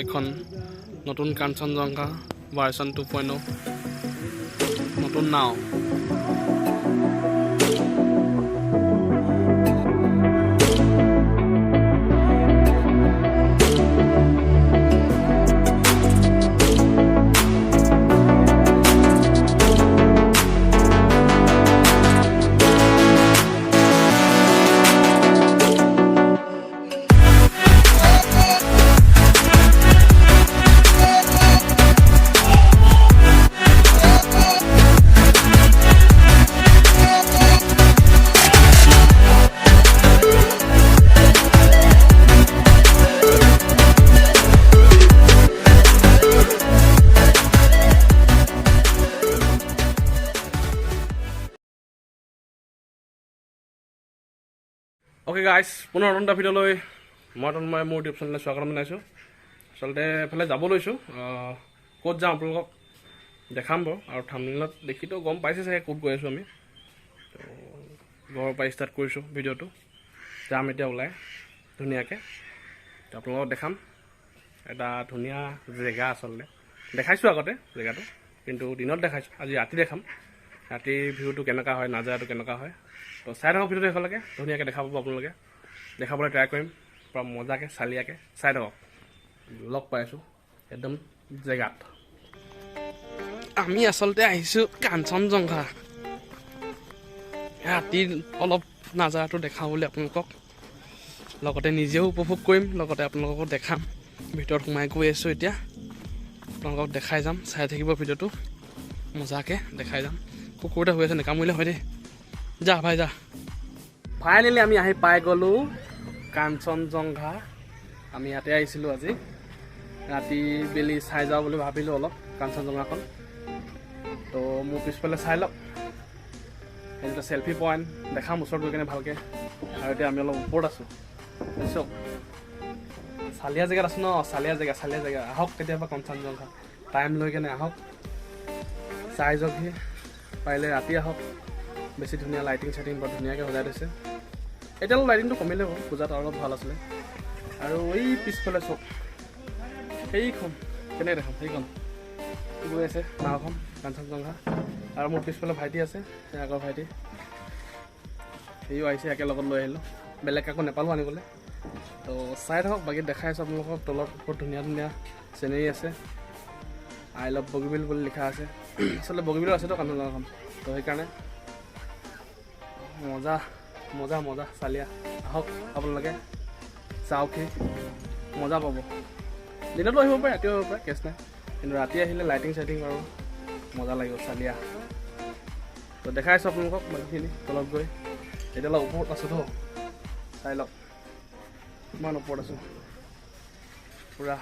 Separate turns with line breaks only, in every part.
এইখন নতুন কাঞ্চনজংঘা ভাৰ্চন 2.0 নতুন নাও। অ'কে গাইছ, পুনৰ নতুন এটা ভিডিঅ'লৈ মই তন্ময় মোৰ ইউটিউব চেনেললৈ স্বাগতম জনাইছোঁ। আচলতে এফালে যাব লৈছোঁ, ক'ত যাওঁ আপোনালোকক দেখাম বাৰু। আৰু থাম্বনেইলত দেখিতো গম পাইছে চাগে ক'ত গৈ আছোঁ আমি। তো ঘৰৰ পৰা ষ্টাৰ্ট কৰিছোঁ ভিডিঅ'টো, যাম এতিয়া ওলাই ধুনীয়াকৈ। তো আপোনালোকক দেখাম এটা ধুনীয়া জেগা। আচলতে দেখাইছোঁ আগতে জেগাটো, কিন্তু দিনত দেখাইছোঁ, আজি ৰাতি দেখাম। ৰাতিৰ ভিউটো কেনেকুৱা হয়, নাজাৰাটো কেনেকুৱা হয়, তো চাই থাকক ভিডিঅ'টো শেষলৈকে, ধুনীয়াকৈ দেখা পাব আপোনালোকে। দেখাবলৈ ট্ৰাই কৰিম পূৰা মজাকৈ চালিয়াকৈ, চাই থাকক। লগ পাইছোঁ একদম জেগাত। আমি আচলতে আহিছোঁ কাঞ্চনজংঘা, ৰাতি অলপ নাজাৰাটো দেখাওঁ বুলি আপোনালোকক, লগতে নিজেও উপভোগ কৰিম, লগতে আপোনালোককো দেখাম। ভিতৰত সোমাই গৈ আছোঁ এতিয়া, আপোনালোকক দেখাই যাম, চাই থাকিব ভিডিঅ'টো, মজাকৈ দেখাই যাম। কুকুৰ এটা হৈ আছে, নেকামুৰিলে হয় দেই। যা ভাই যা। ফাইনেলি আমি আহি পাই গ'লোঁ কাঞ্চনজংঘা। আমি ইয়াতে আহিছিলোঁ আজি ৰাতি বেলি চাই যাওঁ বুলি ভাবিলোঁ অলপ কাঞ্চনজংঘাখন। তো মোৰ পিছফালে চাই লওক, সেইটো এটা চেলফি পইণ্ট, দেখাম ওচৰত গৈ কেনে ভালকৈ। আৰু এতিয়া আমি অলপ ওপৰত আছোঁ, চাওক চালিয়া জেগাত আছোঁ ন, চালিয়া জেগা, চালিয়া জেগা। আহক কেতিয়াবা কাঞ্চনজংঘা, টাইম লৈ কেনে আহক, চাই যাওকহি। পাৰিলে ৰাতি আহক, বেছি ধুনীয়া লাইটিং চাইটিং বৰ ধুনীয়াকৈ সজাই থৈছে। এতিয়া অলপ লাইটিংটো কমিলে বাৰু, পূজাত আৰু অলপ ভাল আছিলে। আৰু এই পিছফালে চাওক, সেইখন কেনেকৈ দেখাম, সেইখন গৈ আছে নাওখন কাঞ্চনজংঘা। আৰু মোৰ পিছফালে ভাইটি আছে, সেই আগৰ ভাইটি, সিও আহিছে, একেলগত লৈ আহিলোঁ, বেলেগ কাকো নেপালোঁ আনিবলৈ। তো চাই থাকক, বাকী দেখাই আছোঁ আপোনালোকক। তলত বহুত ধুনীয়া ধুনীয়া চিনেৰী আছে, I love Bogibeel বুলি লিখা আছে। আচলতে বগীবিলো আছেতো কাঞ্চনজংঘাখন, তো সেইকাৰণে মজা মজা মজা চালিয়া। আহক আপোনালোকে চাওকহি, মজা পাব। দিনতো আহিব পাৰে, ৰাতিও আহিব পাৰে, কেছ নাই, কিন্তু ৰাতি আহিলে লাইটিং চাইটিং আৰু মজা লাগিব চালিয়া। তো দেখাই আছোঁ আপোনালোকক বাকীখিনি তলত গৈ। এতিয়া অলপ ওপৰত আছোঁতো, চাই লওক ইমান ওপৰত আছোঁ, পূৰা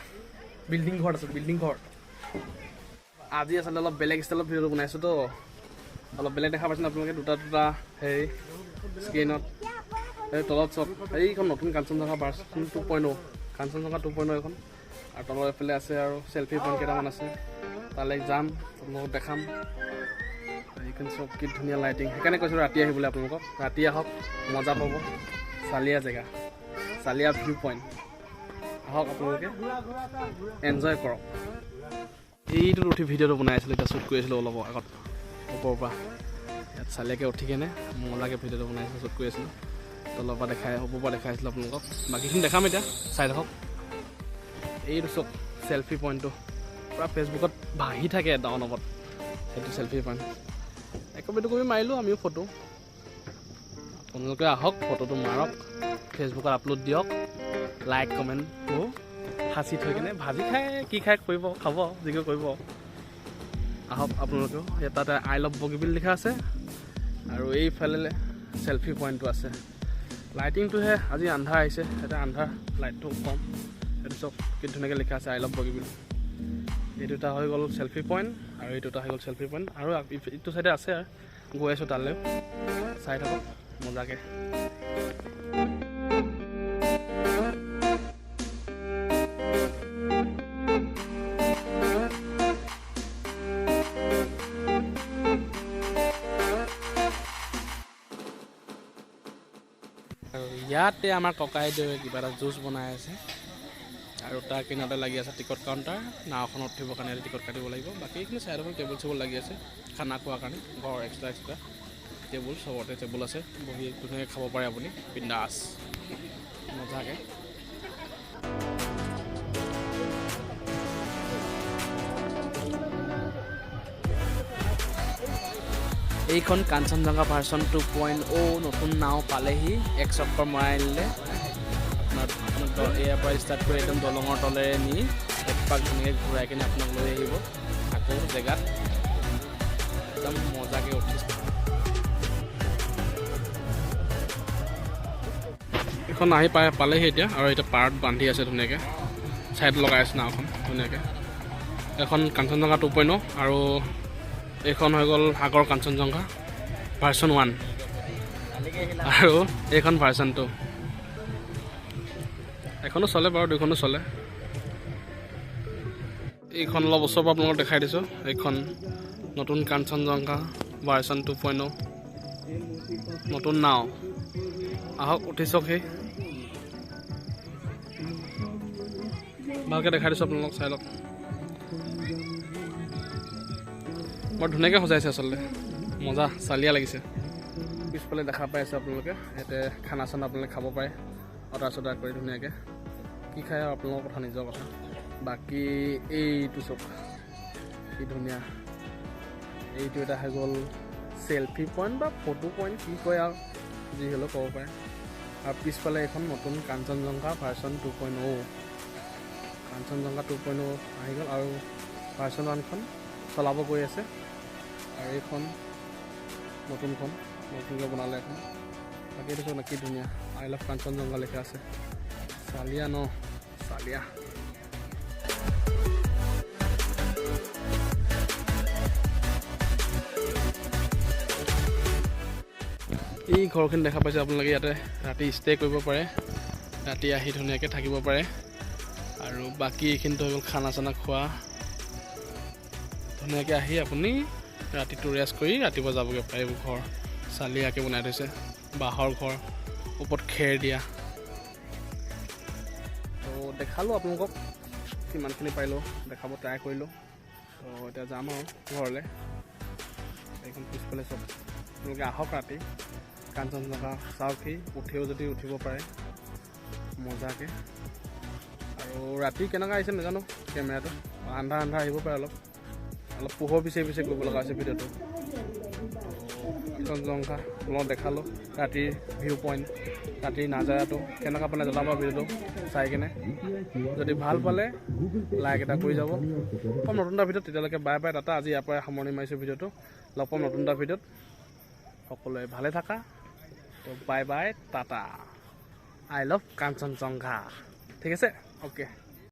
বিল্ডিং ঘৰত আছোঁ, বিল্ডিং ঘৰ। আজি আচলতে অলপ বেলেগ ষ্টাইলত ভিডিঅ'টো বনাইছোঁতো, অলপ বেলেগ দেখা পাইছে আপোনালোকে, দুটা দুটা হেৰি স্ক্ৰীণত। এই তলত চব এইখন নতুন কাঞ্চনজংঘা ভাৰ্চন 2.0, কাঞ্চনজংঘা 2.0 এইখন। আৰু তলৰ এইফালে আছে আৰু চেলফি পইণ্ট কেইটামান আছে, তালৈ যাম, আপোনালোকক দেখাম। এইখন চব কি ধুনীয়া লাইটিং, সেইকাৰণে কৈছোঁ ৰাতি আহিবলৈ আপোনালোকক। ৰাতি আহক, মজা পাব, চালিয়া জেগা, চালিয়া ভিউ পইণ্ট। আহক আপোনালোকে, এনজয় কৰক। এইটোত উঠি ভিডিঅ'টো বনাই আছিলোঁ, এতিয়া শ্বুট কৰি আছিলোঁ অলপ আগত ওপৰৰ পৰা। ইয়াত চালিয়াকৈ উঠি কেনে মজাকৈ ভিডিঅ'টো বনাই আছিলোঁ, শ্বুট কৰি আছিলোঁ, তলৰ পৰা দেখাই, ওপৰৰ পৰা দেখাই আছিলোঁ আপোনালোকক। বাকীখিনি দেখাম এতিয়া, চাই থাকক। এইটো চব চেলফি পইণ্টটো পূৰা ফেচবুকত ভাহি থাকে ডাউনত, সেইটো চেলফি পইণ্ট। একপি দুকপি মাৰিলোঁ আমিও ফটো। আপোনালোকে আহক, ফটোটো মাৰক, ফেচবুকত আপলোড দিয়ক, লাইক কমেণ্টবোৰ সাঁচি থৈ কেনে ভাজি খাই কি খাই কৰিব, খাব যিটো কৰিব। আহক আপোনালোকেও। ইয়াত তাতে I love Bogibeel লিখা আছে আৰু এইফালে চেলফি পইণ্টটো আছে। লাইটিংটোহে আজি আন্ধাৰ আহিছে, এতিয়া আন্ধাৰ, লাইটটো কম। সেইটো চব কি ধুনীয়াকৈ লিখা আছে I love Bogibeel. এইটো এটা হৈ গ'ল চেলফি পইণ্ট আৰু এইটো এটা হৈ গ'ল চেলফি পইণ্ট। আৰু এইটো চাইডে আছে, আৰু গৈ আছোঁ তালৈও, চাই থাকক মজাকৈ। আৰু ইয়াতে আমাৰ ককাইদেৱে কিবা এটা জুচ বনাই আছে। আৰু তাৰ কিনাৰতে লাগি আছে টিকট কাউণ্টাৰ। নাওখনত উঠিবৰ কাৰণে টিকট কাটিব লাগিব। বাকী এইখিনি ছাইডৰ ফালে টেবুল চেবুল লাগি আছে খানা খোৱাৰ কাৰণে, ঘৰৰ এক্সট্ৰা এক্সট্ৰা টেবুল, চবতে টেবুল আছে, বহি ধুনীয়াকৈ খাব পাৰে আপুনি বিন্দাছ মজাকৈ। এইখন কাঞ্চনজংঘা ভাৰ্চন 2.0 নতুন নাও পালেহি, এক চক্কৰ মৰাই আনিলে। আপোনাৰ ইয়াৰ পৰা ষ্টাৰ্ট কৰি একদম দলঙৰ তলেৰে নি এক পাক ধুনীয়াকৈ ঘূৰাই কিনে আপোনাক লৈ আহিব আকৌ জেগাত, একদম মজাকৈ উঠিছে। এইখন আহি পালেহি এতিয়া, আৰু এতিয়া পাৰত বান্ধি আছে ধুনীয়াকৈ, ছাইড লগাই আছে নাওখন ধুনীয়াকৈ। এখন কাঞ্চনজংঘা 2.0 আৰু এইখন হৈ গ'ল আগৰ কাঞ্চনজংঘা ভাৰ্চন 1 আৰু এইখন ভাৰ্চন 2। এখনো চলে বাৰু, দুইখনো চলে। এইখন অলপ ওচৰৰ পৰা আপোনালোকক দেখাই দিছোঁ, এইখন নতুন কাঞ্চনজংঘা ভাৰ্চন 2.0 নতুন নাও। আহক উঠি চাওকহি, ভালকৈ দেখাই দিছোঁ আপোনালোকক, চাই লওক। বৰ ধুনীয়াকৈ সজাইছে আচলতে, মজা চালিয়া লাগিছে। পিছফালে দেখা পাই আছে আপোনালোকে, ইয়াতে খানা চানা আপোনালোকে খাব পাৰে অৰ্ডাৰ চৰ্ডাৰ কৰি ধুনীয়াকৈ। কি খায় আৰু আপোনালোকৰ কথা, নিজৰ কথা। বাকী এইটো চব কি ধুনীয়া, এইটো এটা হৈ গ'ল চেলফি পইণ্ট বা ফটো পইণ্ট কি কয় আৰু যি হ'লেও ক'ব পাৰে। আৰু পিছফালে এইখন নতুন কাঞ্চনজংঘা ভাৰ্চন 2.0, কাঞ্চনজংঘা 2.0 আহি গ'ল আৰু ভাৰ্চন 1খন চলাব গৈ আছে। আৰু এইখন নতুনখন নতুনকৈ বনালে এখন। বাকী এইটো চাওক না কি ধুনীয়া, I love Kanchenjunga লিখা আছে, চালিয়া ন চালিয়া। এই ঘৰখিনি দেখা পাইছে আপোনালোকে, ইয়াতে ৰাতি ষ্টে কৰিব পাৰে, ৰাতি আহি ধুনীয়াকৈ থাকিব পাৰে। আৰু বাকী এইখিনিতো হৈ গ'ল খানা চানা খোৱা, ধুনীয়াকৈ আহি আপুনি ৰাতিটো ৰেষ্ট কৰি ৰাতিপুৱা যাবগৈ পাৰে। এইবোৰ ঘৰ চালিয়াকৈ বনাই থৈছে, বাঁহৰ ঘৰ, ওপৰত খেৰ দিয়া। তো দেখালোঁ আপোনালোকক কিমানখিনি পাৰিলোঁ দেখাব ট্ৰাই কৰিলোঁ। তো এতিয়া যাম আৰু ঘৰলৈ। এইখন পিছফালে চব আপোনালোকে আহক ৰাতি কাঞ্চনজংঘা চাওকহি, উঠেও যদি উঠিব পাৰে মজাকৈ। আৰু ৰাতি কেনেকুৱা আহিছে নাজানো, কেমেৰাটো আন্ধাৰ আন্ধাৰ আহিব পাৰে, অলপ অলপ পোহৰ বিচাৰি বিচাৰি কৰিব লগা হৈছে ভিডিঅ'টো। কাঞ্চনজংঘা আপোনালোকক দেখালোঁ ৰাতিৰ ভিউ পইণ্ট, ৰাতিৰ নাজাৰাটো কেনেকুৱা পালে জনাব ভিডিঅ'টো চাই কেনে। যদি ভাল পালে লাইক এটা কৰি যাব। পাম নতুন এটা ভিডিঅ'ত, তেতিয়ালৈকে বাই বাই টাটা। আজি ইয়াৰ পৰাই সামৰণি মাৰিছোঁ ভিডিঅ'টো, লগ পাম নতুন এটা ভিডিঅ'ত। সকলোৱে ভালে থাকা, তো bye bye tata, I love Kanchenjunga. ঠিক আছে, অ'কে।